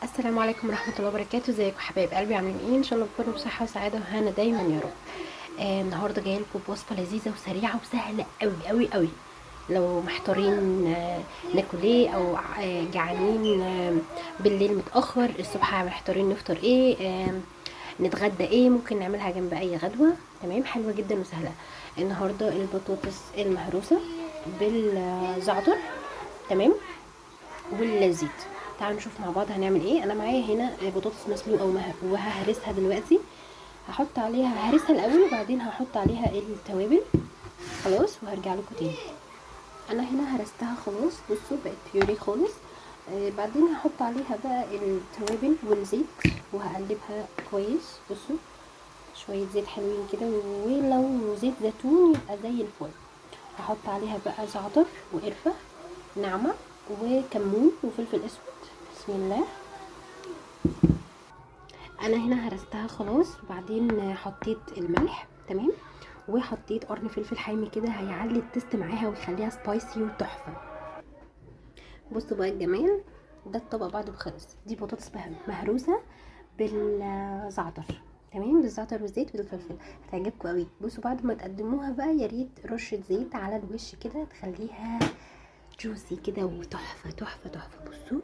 السلام عليكم ورحمة الله وبركاته. ازيكم حبايب قلبي، عاملين ايه؟ ان شاء الله تكونوا بصحة وسعادة وهنا دايما يا رب. النهارده جاية لكم بوصفه لذيذة وسريعة وسهلة قوي قوي قوي. لو محتارين ناكل ايه، او جعانين بالليل متاخر، الصبح محتارين نفطر ايه، نتغدى ايه، ممكن نعملها جنب اي غدوه. تمام، حلوة جدا وسهلة. النهارده البطاطس المهروسه بالزعتر، تمام، والزيت. تعالوا نشوف مع بعض هنعمل ايه. انا معايا هنا بطاطس مسلوقة وههرسها دلوقتي. هحط عليها، ههرسها الاول وبعدين هحط عليها التوابل خلاص، وهرجع لكم تاني. انا هنا هرستها خلاص، بصوا بقت بيوري خالص. بعدين هحط عليها بقى التوابل والزيت وهقلبها كويس. بصوا شوية زيت حلوين كده، ولو زيت زيتون يبقى زي الفل. هحط عليها بقى زعتر وقرفه ناعمة وكمون وفلفل اسود. بسم الله. انا هنا هرستها خلاص، وبعدين حطيت الملح، تمام، وحطيت قرن فلفل حامي كده، هيعلي ال taste معاها ويخليها spicy وتحفه. بصوا بقى الجمال ده، الطبق بعد ما خلص. دي بطاطس مهروسه بالزعتر، تمام، بالزعتر والزيت والفلفل، هتعجبكم قوي. بصوا بعد ما تقدموها بقى يا ريت رشه زيت على الوش كده، تخليها juicy كده وتحفه تحفة تحفة. بصوا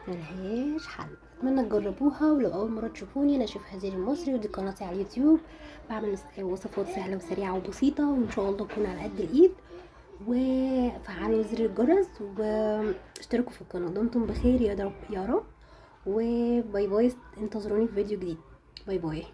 ملهاش حل. اتمنى تجربوها، ولو اول مرة تشوفوني انا شيف هدير المصري، ودي قناتي على اليوتيوب. بعمل وصفات سهلة وسريعة وبسيطة، وان شاء الله تكون على قد الايد. وفعلوا زر الجرس واشتركوا في القناة. دمتم بخير يا رب يا رب، و bye bye. انتظروني في فيديو جديد. bye bye.